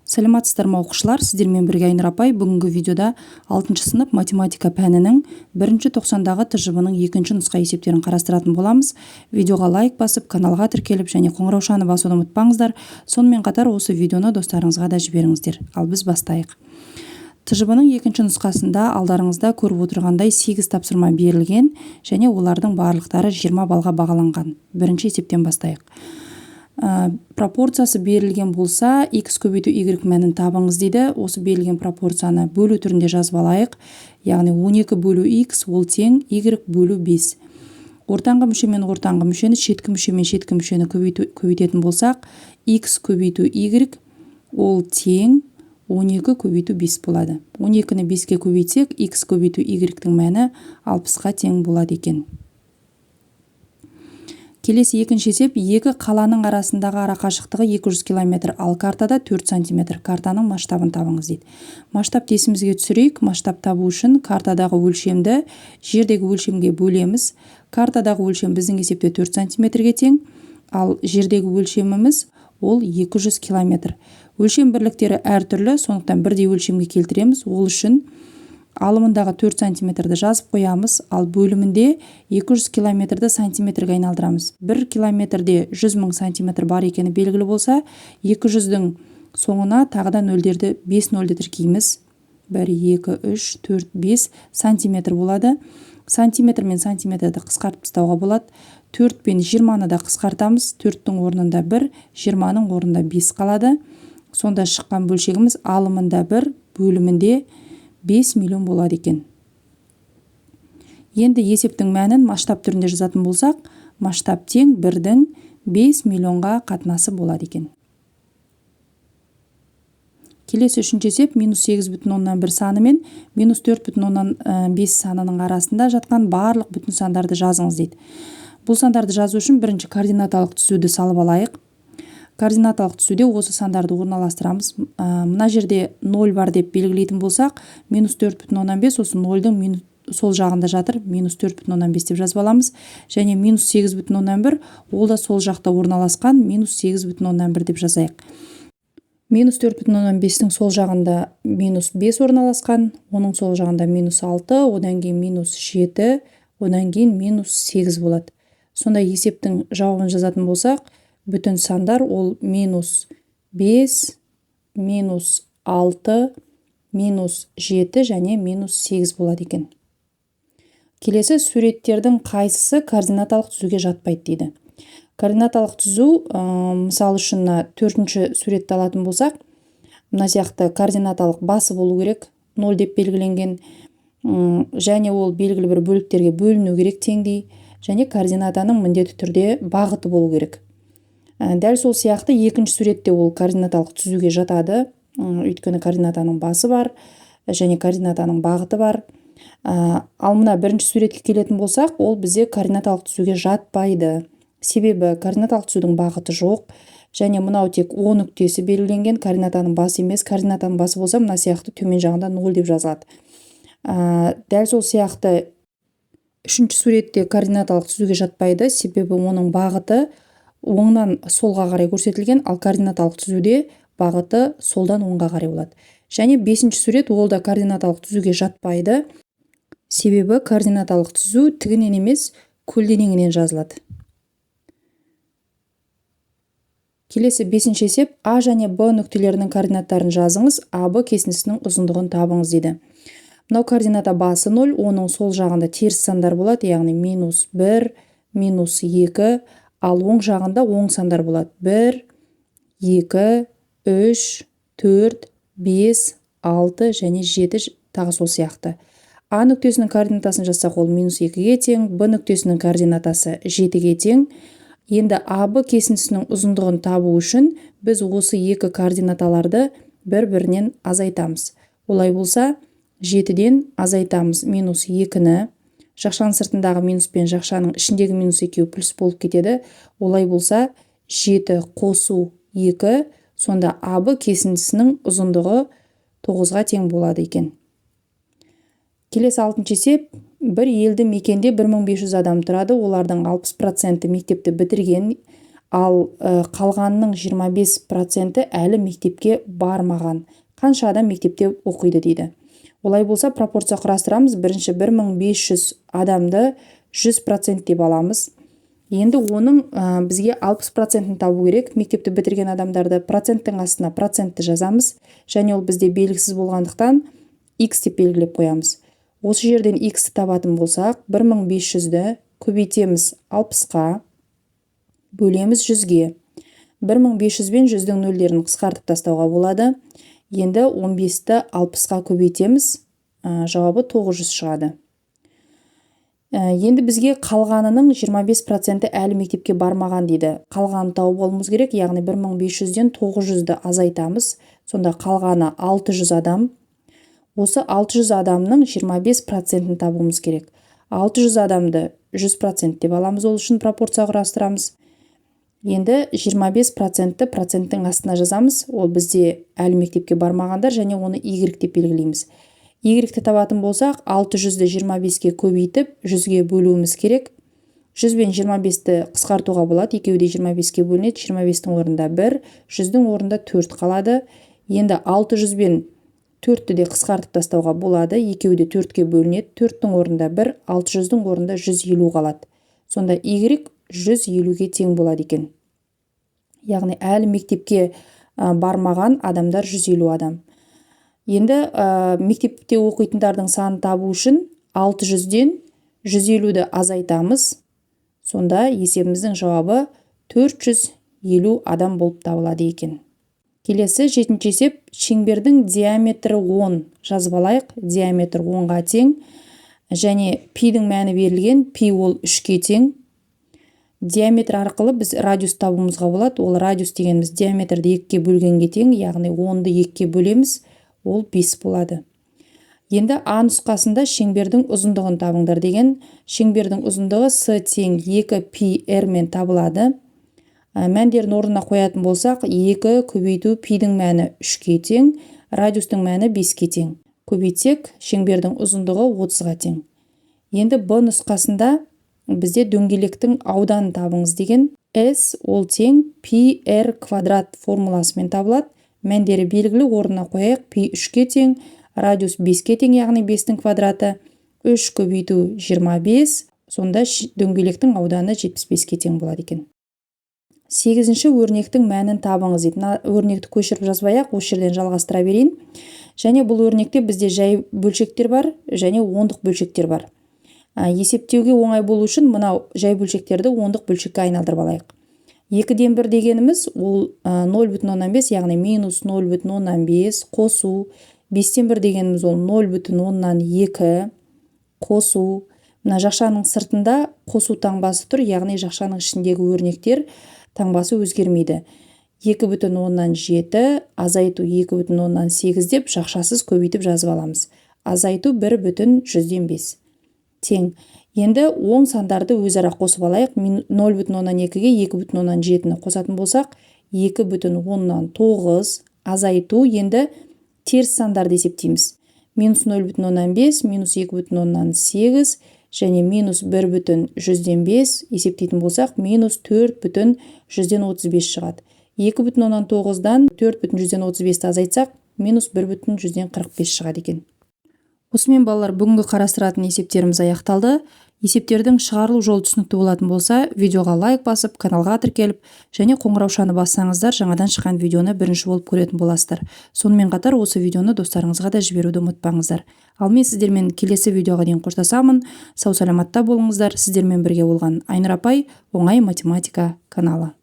Саламатсыздар ма, оқушылар? Сіздермен бірге Айнұр апай. Бүгінгі видеода 6 сынып математика пәнінің бірінші тоқсандағы ТЖБ-ның екінші нұсқа есептерін қарастыратын боламыз. Видеоға лайк басып, каналға тіркеліп және қоңыраушаны басуды ұмытпаңыздар. Сонымен қатар осы видеоны достарыңызға да жіберіңіздер. Ал біз бастайық. ТЖБ-ның екінші нұсқасында алдарыңызда көріп отырғандай 8 тапсырма берілген және олардың барлықтары 20 балға бағаланған. Бірінші есептен бастайық. Пропорциясы берілген болса, x көбейту y мәнін табыңыз дейді. Осы берілген пропорцияны бөлу түрінде жазып алайық. Яғни 12 бөлу x ол тең y бөлу 5. Ортаңғы мүше мен ортаңғы мүшені, шеткі мүше мен шеткі мүшені көбейтетін болсақ, x көбейту y ол тең 12 көбейту 5 болады. 12-ні 5-ке көбейтсек, x көбейту y-тің мәні 60-қа тең болады екен. Келесі екінші есеп, екі қаланың арасындағы арақашықтығы 200 километр, ал картада 4 сантиметр. Картаның масштабын табыңыз дейді. Масштабты есімізге түсірейік. Масштаб табу үшін картадағы өлшемді жердегі өлшемге бөлеміз. Картадағы өлшем біздің есепте 4 сантиметрге тең, ал жердегі өлшеміміз ол 200 километр. Өлшем бірліктері әртүрлі, сондықтан бірдей өлшемге келтіреміз. Ол үшін алымындағы 4 сантиметрді жазып қоямыз, ал бөлімінде 200 километрді сантиметрге айналдырамыз. 1 километрде 100 мың сантиметр бар екені белгілі болса, 200-дің соңына тағы да нөлдерді 5 нөлді тіркейміз. 1, 2, 3, 4, 5 сантиметр болады. Сантиметр мен сантиметрді қысқартып тастауға болады. 4 пен 20-ны да қысқартамыз. 4-тің орнында 1, 20-ның орнында 5 қалады. Сонда шыққан бөлшегіміз алымында 1, бөлімінде 5 миллион болады екен. Енді есептің мәнін масштаб түрінде жазатын болсақ, масштаб тең 1-дің 5 миллионға қатынасы болады екен. Келесі үшінші есеп, минус сегіз бүтін оннан бір саны мен минус төрт бүтін оннан бес санының арасында жатқан барлық бүтін сандарды жазыңыз дейді. Бұл сандарды жазу үшін бірінші координаталық түзуді салып алайық. Координаталық түзуде осы сандарды орналастырамыз. Мына жерде 0 бар деп белгілейтін болсақ, минус төрт бүтін оннан бес осы нөлдің сол жағында жатыр, минус төрт бүтін оннан бес деп жазып аламыз. Және минус сегіз бүтін оннан бір, ол да сол жақта орналасқан, минус сегіз бүтін оннан бір деп жазайық. Минус төрт бүтін оннан бестің сол жағында минус бес орналасқан, оның сол жағында минус алты, одан кейін минус жеті, одан кейін минус сегіз болады. Сонда есептің жауабын жазатын болсақ, бүтін сандар ол минус бес, минус алты, минус жеті және минус сегіз болады екен. Келесі суреттердің қайсысы координаталық түзуге жатпайды дейді. Координаталық түзу, мысал үшін мына төртінші суретті алатын болсақ, мына сияқты координаталық басы болу керек, 0 деп белгіленген, және ол белгілі бір бөліктерге бөліну керек теңдей, және координатаның міндетті түрде бағыты болу керек. Дәл сол сияқты екінші суретте ол координаталық түзуге жатады, өйткені координатаның басы бар және координатаның бағыты бар. Ал мына бірінші суретке келетін болсақ, ол бізде координаталық түзуге жатпайды. Себебі координаталық түзудің бағыты жоқ және мынау тек О нүктесі белгіленген, координатаның басы емес. Координатаның басы болса, мына сияқты төмен жағында 0 деп жазылады. Дәл сол сияқты үшінші суретте координаталық түзуге жатпайды, себебі оның бағыты оңнан солға қарай көрсетілген, ал координаталық түзуде бағыты солдан оңға қарай болады. Және бесінші сурет, ол да координаталық түзуге жатпайды, себебі координаталық түзу тігінен емес, көлденеңінен жазылады. Келесі бесінші есеп, А және Б нүктелерінің координаттарын жазыңыз, АБ кесіндісінің ұзындығын табыңыз дейді. Мынау координата басы 0, оның сол жағында теріс сандар болады, яғни минус 1, минус 2, ал оң жағында оң сандар болады. 1, 2, 3, 4, 5, 6 және 7 тағы сол сияқты. А нүктесінің координатасын жазсақ, ол минус екіге тең, Б нүктесінің координатасы жетіге тең. Енді АБ кесіндісінің ұзындығын табу үшін біз осы екі координаталарды бір-бірінен азайтамыз. Олай болса, жетіден азайтамыз минус екіні. Жақшаның сыртындағы минус пен жақшаның ішіндегі минус екеуі плюс болып кетеді. Олай болса, жеті қосу екі, сонда АБ кесіндісінің ұзындығы тоғызға тең болады екен. Келесі алтыншы есеп, бір елді мекенде бір мың бес жүз адам тұрады, олардың алпыс проценті мектепті бітірген, Ал қалғанының 25% әлі мектепке бармаған. Қанша адам мектепте оқиды дейді. Олай болса, пропорция құрастырамыз. Бірінші 1500 адамды 100% деп аламыз. Енді оның бізге 60%-ін табу керек. Мектепті бітірген адамдарды проценттің астына процентті жазамыз. Және ол бізде белгісіз болғандықтан x деп белгілеп қоямыз. Осы жерден x-ті табатын болсақ, 1500-ді көбейтеміз 60-қа, бөлеміз 100-ге. 1500 бен 100-дің нөлдерін қысқартып тастауға болады. Енді 15-ті 60-қа көбейтеміз, жауабы 900 шығады. Енді бізге қалғанының 25% әлі мектепке бармаған дейді. Қалғанын тауып алуымыз керек, яғни 1500-ден 900-ді азайтамыз. Сонда қалғаны 600 адам. Осы 600 адамның 25%-ін табуымыз керек. 600 адамды 100% деп аламыз, ол үшін пропорция құрастырамыз. Енді 25%-ті проценттің астына жазамыз. Ол бізде әлі мектепке бармағандар, және оны y деп белгілейміз. Y-ті табатын болсақ, 600-ді 25-ке көбейтіп, 100-ге бөлуіміз керек. 100 бен 25-ті қысқартуға болады, екеуі де 25-ке бөлінеді. 25-тің орнында 1, 100-дің орнында 4 қалады. Енді 600 бен 4-ті де қысқартып тастауға болады, екеуі де 4-ке бөлінеді. 4-тің орнында 1, 600-дің орнында 150 қалады. Сонда y 150-ге тең болады екен. Яғни әлі мектепке бармаған адамдар 150 адам. Енді мектепте оқитындардың санын табу үшін 600-ден 150-ді азайтамыз. Сонда есебіміздің жауабы 450 адам болып табылады екен. Келесі жетінші есеп. Шеңбердің диаметрі 10. Жазып алайық. Диаметр 10-ға тең. Және пидің мәні берілген. Пи ол 3-ке тең. Диаметр арқылы біз радиус табуымызға болады. Ол радиус дегеніміз диаметрді 2-ге бөлгенге тең, яғни 10-ды 2-ге бөлеміз, ол 5 болады. Енді А нұсқасында шеңбердің ұзындығын табыңдар деген. Шеңбердің ұзындығы С тең 2 пи r мен табылады. Мәндерін орнына қоятын болсақ, 2 көбейту пидің мәні 3-ке тең, радиустың мәні 5-ке тең. Көбейтсек, шеңбердің ұзындығы 30-ға тең. Енді Б нұсқасында бізде дөңгелектің ауданын табыңыз деген. S ол тең пи r квадрат формуласымен табылады. Мәндері белгілі, орнына қояйық. Пи 3-ке тең, радиус 5-ке тең, яғни 5-тің квадраты. 3 көбейту 25, сонда дөңгелектің ауданы 75-ке тең болады екен. 8-ші өрнектің мәнін табыңыз дейді. Мына өрнекті көшіріп жазбай-ақ, осы жерден жалғастыра берейін. Және бұл өрнекте бізде жай бөлшектер бар, және ондық бөлшектер бар. Есептеуге оңай болу үшін мынау жай бөлшектерді ондық бөлшекке айналдырып алайық. 2-ден 1 дегеніміз ол 0,5, яғни минус 0,5 қосу. 5-тен 1 дегеніміз ол 0,2 қосу. Мына жақшаның сыртында қосу таңбасы тұр, яғни жақшаның ішіндегі өрнектер таңбасы өзгермейді. 2,7 азайту 2,8 деп жақшасыз көбейтіп жазып аламыз. Азайту 1,5 тең. Енді оң сандарды өзара қосып алайық. 0,2-ге 2,7-ні қосатын болсақ, 2,9 азайту. Енді теріс сандарды есептейміз. Минус 0,5, минус 2,8 және минус 1,5 есептейтін болсақ, минус 4,35 шығады. 2,9-дан 4,35-ті азайтсақ, минус 1,45 шығады екен. Осымен, балалар, бүгінгі қарастыратын есептеріміз аяқталды. Есептердің шығарылу жолы түсінікті болатын болса, видеоға лайк басып, каналға тіркеліп және қоңыраушаны бассаңыздар, жаңадан шыққан видеоны бірінші болып көретін боласыздар. Сонымен қатар осы видеоны достарыңызға да жіберуді ұмытпаңыздар. Ал мен сіздермен келесі видеоға дейін қоштасамын. Сау саламатта болыңыздар. Сіздермен бірге болған Айнұр апай, Оңай математика каналы.